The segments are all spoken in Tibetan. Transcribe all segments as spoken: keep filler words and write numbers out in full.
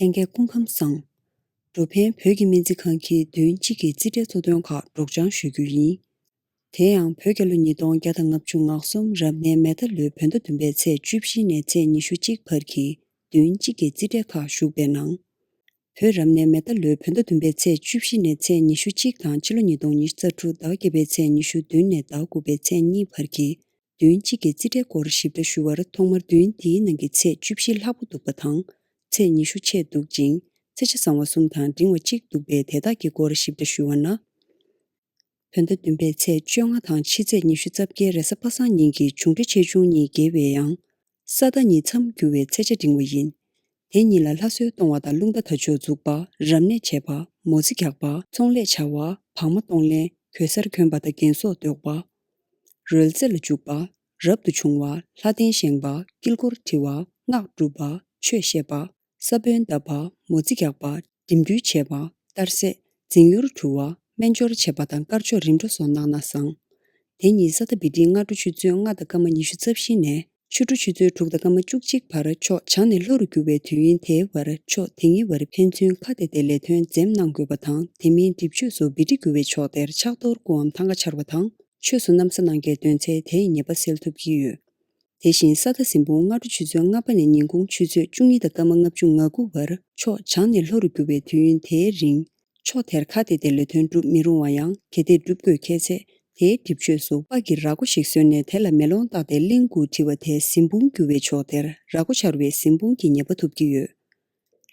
ལྷན་རྒྱས་སྐུ་ཁམས་བཟང་། འགྲོ་ཕན་བོད་ཀྱི་སྨན་རྩིས་ཁང་གིས་བདུན་གཅིག་གི་རྩིས་ཁྲའི་གཙོ་དོན་ཁག་སྒྲོག་སྦྱང་ཞུ་རྒྱུ་ཡིན། དེ་ཡང་བོད་རྒྱལ་ལོ་ཉིས་སྟོང་བརྒྱ་དང་ལྔ་བཅུ་ང་གསུམ་རབ་གནས་མེ་ད་ལོའི་བོད་ཟླ་བདུན་པའི་ཚེས་བཅུ་བཞི་ནས་ཚེས་ཉི་ཤུ་གཅིག་བར་གྱི་བདུན་གཅིག་གི་རྩིས་ཁྲའི་ཁག་ཞུགས་པའི་ནང་། བོད་རབ་གནས་མེ་ད་ལོའི་བོད་ཟླ་བདུན་པའི་ཚེས་བཅུ་བཞི་ནས་ཚེས་ཉི་ཤུ་གཅིག་དང་ཕྱི་ལོ་ཉིས་སྟོང་ཉི་ཤུ་རྩ་དྲུག་ཟླ་བ་བརྒྱད་པའི་ཚེས་ཉི་ཤུ་བདུན་ནས་ཟླ་བ་དགུ་པའི་ཚེས་གཉིས་བར་གྱི་བདུན་གཅིག་གི་རྩིས་ཁྲའི་སྐོར་ཞིབ་ཕྲ་ཞུ་བར། ཐོག་མར་བདུན་འདིའི་ནང་གི་ཚེས་བཅུ་བཞི་ལྷག་པོ་འདུག་པ་དང་། ཚེས་ཉི་ཤུ་ཆེས་འདུག་ཅིང་། ཚེས་ཆ་བཟང་བ་གསུམ་དང་འབྲིང་བ་གཅིག་འདུག་པས། དེ་དག་གི་སྐོར་ཞིབ་ཕྲ་ཞུ་བ་ན། བོད་ཟླ་བདུན་པའི་ཚེས་བཅོ་ལྔ་དང་ཕྱི་ཚེས་ཉི་ཤུ་རྩ་བརྒྱད་རེས་གཟའ་པ་སངས་ཉིན་གྱི་འབྱུང་འཕྲོད་ཆེ་ཆུང་གཉིས་འགལ་བའི་ཡང་། ས་ཟླ་གཉིས་མཚམས་འགྱུར་བའི་ཚེས་ཆ་འབྲིང་བ་ཡིན། དེ་གཉིས་ལ་ལྷ་གསོལ་གཏོང་བ་དང་། རླུང་རྟ་དར་ལྕོག་འཛུགས་པ། རབ་གནས་བྱེད་པ། མོ་རྩིས་རྒྱག་པ། ཚོང་ལས་བྱ་བ། བག་མ་གཏོང་ལེན། གོས་གསར་གྱོན་པ་དང་རྒན་གསོ་འདོགས་པ། རོལ་རྩེད་ལ་འཇུག་པ། རབ་ཏུ་བྱུང་བ། ལྷ་རྟེན་བཞེངས་པ། དཀྱིལ་འཁོར་བྲི་བ། སྔགས་སྒྲུབ་པ། ཆོས་བཤད་པ། ས་བོན་བརྡབ་པ། མོ་རྩིས་རྒྱག་པ། འགྲིམ་འགྲུལ་བྱེད་པ། གཏར་སྲེག། རྫིང་ཡུར་འགྲུལ་བ། སྨན་སྦྱོར་བྱེད་པ་དང་དཀར་ཕྱོགས་རིམ་གྲོ་སོགས་གནང་ན་བཟང་། དེ་ཉིན་ས་ཟླ་བི་ཏྲའི་སྔ་དྲོ་ཆུ་ཚོད་ལྔ་དང་སྐར་མ་ཉི་ཤུ་རྩ་བཞི་ནས་ཕྱི་དྲོ་ཆུ་ཚོད་དྲུག་དང་སྐར་མ་བཅུ་གཅིག་བར་ཕྱོགས་བྱང་ནས་ལྷོ་རུ་རྒྱུ་བའི་དུས་ཡུན་དེའི་བར། ཕྱོགས་དེ་གཉིས་བར་ཕན་ཚུན་ཁ་གཏད་དེ་ལས་དོན་འཛེམ་གནང་དགོས་པ་དང་། དེ་མིན་སྒྲིབ་བཅོས་སུ་བི་ཏྲ་རྒྱུ་བའི་ཕྱོགས་དེར་ཕྱག་རྡོར་སྐུའམ་ཐང་ག་འཕྱར་བ་དང་། ཆོས་སུ་གནམ་ས་གནང་མཁན་འདོན་ཚེ་དེའི་ཉེས་པ་སེལ་ཐུབ་ཀྱི་ཡོད། དེ་བཞིན་ས་ཟླ་གཟིམ་དཔུང་སྔ་དྲོ་ཆུ་ཚོད་ལྔ་པ་ནས་ཉིན་གུང་ཆུ་ཚོད་བཅུ་གཉིས་དང་སྐར་མ་ལྔ་བཅུ་ང་དགུ་བར་ཕྱོགས་བྱང་ནས་ལྷོ་རུ་རྒྱུ་བའི་དུས་ཡུན་དེའི་རིང་། ཕྱོགས་དེར་ཁ་གཏད་དེ་ལས་དོན་སྒྲུབ་མི་རུང་བ་ཡང་། གལ་ཏེ་སྒྲུབ་དགོས་ཁེལ་ཚེ། དེའི་སྒྲིབ་བཅོས་སུ་སྤ་གི་ར་སྒོ་ཞིག་བཟོས་ནས་དེ་ལ་མེ་ལོང་བཏགས་ཏེ་གླིང་དགུ་བྲི་བ་དེས་གཟིམ་དཔུང་རྒྱུ་བའི་ཕྱོགས་དེར་ར་སྒོ་འཕྱར་བས་གཟིམ་དཔུང་གི་ཉེས་པ་ཐོབ་ཀྱི་ཡོད།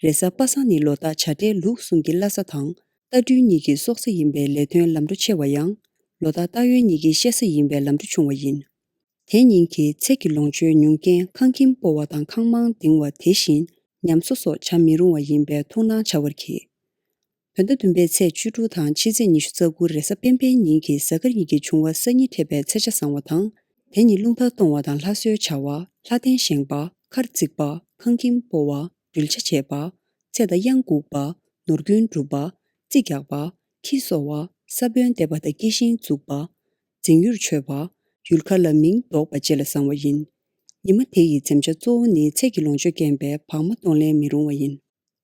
རེས་གཟའ་པ་སངས་ནི་ལོ་རྟགས་བྱ་སྤྲེལ་ལུག་གསུམ་གྱི་བླ་གཟའ་དང་། རྟ་སྦྲུལ་གཉིས་ཀྱི་སྲོག་གཟའ་ཡིན་པས་ལས་དོན་ལམ་འགྲོ་ཆེ་བ་ཡང་། ལོ་རྟགས་སྟག་ཡོས་གཉིས་ཀྱི་གཤེད་གཟའ་ཡིན་པས་ལམ་འགྲོ་ཆུང་བ་ཡིན། དེ་ཉིན་གྱི་ཚེ་གི་ལོངས་སྤྱོད་ཉུང་རྐྱེན་ཁང་ཁྱིམ་སྤོ་བ་དང་ཁང་མང་འདིང་བ། དེ་བཞིན་ཉམས་གསོ་སོགས་བྱ་མི་རུང་བ་ཡིན་པས་ཐུགས་སྣང་བྱ་བར་གྱིས། བོད་ཟླ་བདུན་པའི་ཚེས་བཅུ་དྲུག་དང་ཕྱི་ཚེས་ཉི་ཤུ་རྩ་དགུ་རེས་གཟའ་སྤེན་པའི་ཉིན་གྱི་གཟའ་སྐར་གཉིས་ཀྱི་འབྱུང་བ་སང་ཉིན་འཕྲད་པའི་ཚེས་ཆ་བཟང་བ་དང་། དེ་ཉིན་རླུང་རྟ་གཏོང་བ་དང་ལྷ་གསོལ་བྱ་བ། ལྷ་རྟེན་བཞེངས་པ། མཁར་བརྩིགས་པ། ཁང་ཁྱིམ་སྤོ་བ། འགྲུལ་བྱ་བྱེད་པ། ཚེ་དང་གཡང་འགུགས་པ། ནོར་རྒྱུན་སྒྲུབ་པ། རྩིས་རྒྱག་པ། ཁྱི་གསོ་བ། ས་བོན་འདེབས་པ་དང་སྐྱེ་ཤིང་འཛུགས་པ། རྫིང་ཡུར་མཆོད་པ། ཡུལ་ཁ་ལ་མིང་འདོགས་པ་བཅས་ལ་བཟང་བ་ཡིན། ཉི་མ་དེ་ཡི་འཛེམ་བྱ་གཙོ་བོ་ནི་ཚེ་གི་ལོངས་སྤྱོད་རྐྱེན་པས་བག་མ་གཏོང་ལེན་མི་རུང་བ་ཡིན།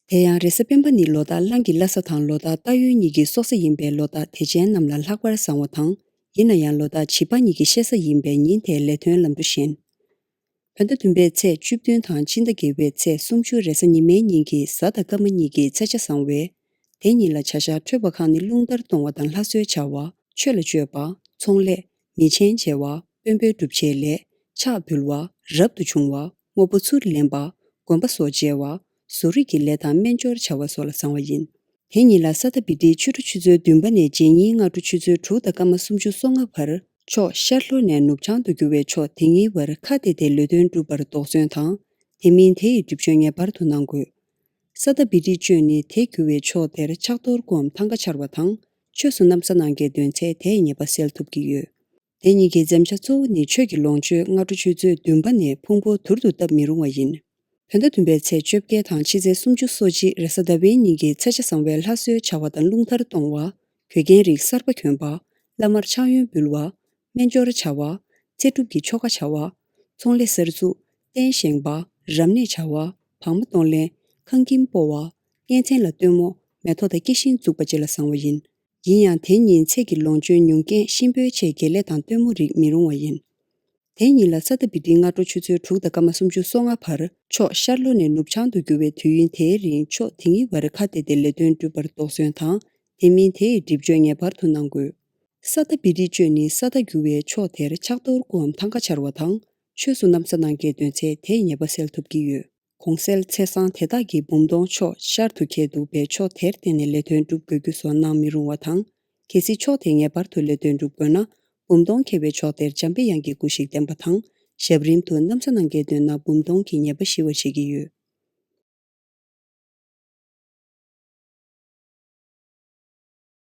དེ་ཡང་རེས་གཟའ་སྤེན་པ་ནི་ལོ་རྟགས་གླང་གི་བླ་གཟའ་དང་ལོ་རྟགས་སྟག་ཡོས་གཉིས་ཀྱི་སྲོག་གཟའ་ཡིན་པས་ལོ་རྟགས་དད་ཅན་རྣམས་ལ་ལྷག་པར་བཟང་བ་དང་། ཡིན་ན་ཡང་ལོ་རྟགས་བྱི་ཕག་གཉིས་ཀྱི་གཤེད་གཟའ་ཡིན་པས་ཉིན་དེའི་ལས་དོན་ལམ་འགྲོ་ཞན། བོད་ཟླ་བདུན་པའི་ཚེས་བཅུ་བདུན་དང་སྤྱི་ཟླ་བརྒྱད་པའི་ཚེས་སུམ་ཅུ་རེས་གཟའ་ཉི་མའི་ཉིན་གྱི་གཟའ་དང་སྐར་མ་གཉིས་ཀྱི་ཚེས་ཆ་བཟང་བས། དེ་ཉིན་ལ་བྱ་ཤ་འཕྲོད་པ་ཁག་ནི་རླུང་རྟར་གཏོང་བ་དང་ལྷ་གསོལ་བྱ་བ། ཆོས་ལ་སྤྱོད་པ། ཚོང་ལས། མི་ཆེན་བྱེ་བ། དཔོན་པོའི་སྒྲུབ་བྱེད་ལས། ཕྱག་འབུལ་བ། རབ་ཏུ་བྱུང་བ། དངོས་པོ་ཚུར་ལེན་པ། དགོན་པ་སོགས་མཇལ་བ། བཟོ་རིག་གི་ལས་དང་སྨན་སྦྱོར་བྱ་བ་སོགས་ལ་བཟང་བ་ཡིན། དེ་ཉིན་ལ་ས་ཐ་བི་ཏི་ཕྱི་དྲོ་ཆུ་ཚོད་བདུན་པ་ནས་རྗེས་ཉིན་སྔ་དྲོ་ཆུ་ཚོད་དྲུག་དང་སྐར་མ་སུམ་ཅུ་སོ་ལྔ་བར་ཕྱོགས་ཤར་ལྷོ་ནས་ནུབ་བྱང་དུ་རྒྱུ་བའི་ཕྱོགས་དེ་གཉིས་བར་ཁ་གཏད་དེ་ལས་དོན་སྒྲུབ་པར་དོགས་ཟོན་དང་། དེ་མིན་དེ་ཡི་སྒྲིབ་སྦྱོང་ངེས་པར་དུ་གནང་དགོས། ས་ཐ་བི་ཏི་གཅོད་ནི་དེ་རྒྱུ་བའི་ཕྱོགས་དེར་ཕྱག་རྡོར་སྐུའམ་ཐང་ག་འཕྱར་བ་དང་། ཆོས་སུ་གནམ་ས་གནང་མཁན་འདོན་ཚེ་དེ་ཡི་ཉེས་པ་སེལ་ཐུབ་ཀྱི་ཡོད། དེ་ཉིན་གྱི་འཛེམ་བྱ་གཙོ་བོ་ནི་ཆོས་ཀྱི་ལོངས་སྤྱོད་སྔ་དྲོ་ཆུ་ཚོད་བདུན་པ་ནས་ཕུང་པོ་དུར་དུ་བཏབ་མི་རུང་བ་ཡིན། བོད་ཟླ་བདུན་པའི་ཚེས་བཅོ་བརྒྱད་དང་ཕྱི་ཚེས་སུམ་ཅུ་སོ་གཅིག་རེས་གཟའ་ཟླ་བའི་ཉིན་གྱི་ཚེས་ཆ་བཟང་བའི་ལྷ་གསོལ་བྱ་བ་དང་རླུང་རྟར་གཏོང་བ། གོས་རྒྱན་རིགས་གསར་པ་གྱོན་པ། བླ་མར་ཕྱག་གཡོན་འབུལ་བ། སྨན་སྦྱོར་བྱ་བ། ཚེ་སྒྲུབ་ཀྱི་ཆོ་ག་བྱ་བ། ཚོང་ལས་གསར་འཛུགས། རྟེན་བཞེངས་པ། རབ་གནས་བྱ་བ། བག་མ་གཏོང་ལེན། ཁང་ཁྱིམ་སྤོ་བ། གཉེན་ཚན་ལ་སྟོན་མོ། མེ་ཏོག་དང་སྐྱེ་ཤིང་འཛུགས་པ་བཅས་ལ་བཟང་བ་ཡིན། ཡིན་ཡང་དེ་ཉིན་ཚེ་གི་ལོངས་སྤྱོད་ཉུང་རྐྱེན་གཤིན་པོའི་ཆེད་དགེ་ལས་དང་སྟོན་མོ་རིགས་མི་རུང་བ་ཡིན། དེ་ཉིན་ལ་ས་ཐ་བི་ཏི་སྔ་དྲོ་ཆུ་ཚོད་དྲུག་དང་སྐར་མ་སུམ་ཅུ་སོ་ལྔ་བར་ཕྱོགས་ཤར་ལྷོ་ནས་ནུབ་བྱང་དུ་རྒྱུ་བའི་དུས་ཡུན་དེའི་རིང་ཕྱོགས་དེ་གཉིས་བར་ཁ་གཏད་དེ་ལས་དོན་སྒྲུབ་པར་དོགས་ཟོན་དང་། དེ་མིན་དེ་ཡི་སྒྲིབ་སྦྱོང་ངེས་པར་དུ་གནང་དགོས། ས་ཐ་བི་ཏི་གཅོད་ནི་ས་ཐ་རྒྱུ་བའི་ཕྱོགས་དེར་ཕྱག་རྡོར་སྐུའམ་ཐང་ག་འཕྱར་བ་དང་། ཆོས་སུ་གནམ་ས་གནང་མཁན་འདོན་ཚེ་དེ་ཡི་ཉེས་པ་སེལ་ཐུབ་ཀྱི་ཡོད། གོང་གསལ་ཚེས་བཟང་དེ་དག་གི་འབུམ་སྡོང་ཕྱོགས་ཤར་དུ་འཁེལ་འདུག་པས་ཕྱོགས་དེར་བརྟེན་ནས་ལས་དོན་སྒྲུབ་དགོས་རྒྱུ་སོགས་གནང་མི་རུང་བ་དང་། གལ་སྲིད་ཕྱོགས་དེ་ངེས་པར་དུ་ལས་དོན་སྒྲུབ་དགོས་ན། འབུམ་སྡོང་འཁེལ་བའི་ཕྱོགས་དེར་འཇམ་པའི་དབྱངས་ཀྱི་སྐུ་ཞིག་བསྟན་པ་དང་། ཞབས་རིམ་དུ་གནམ་ས་གནང་མཁན་འདོན་ན་འབུམ་སྡོང་གི་ཉེས་པ་ཞི་བར་བྱེད་ཀྱི་ཡོད།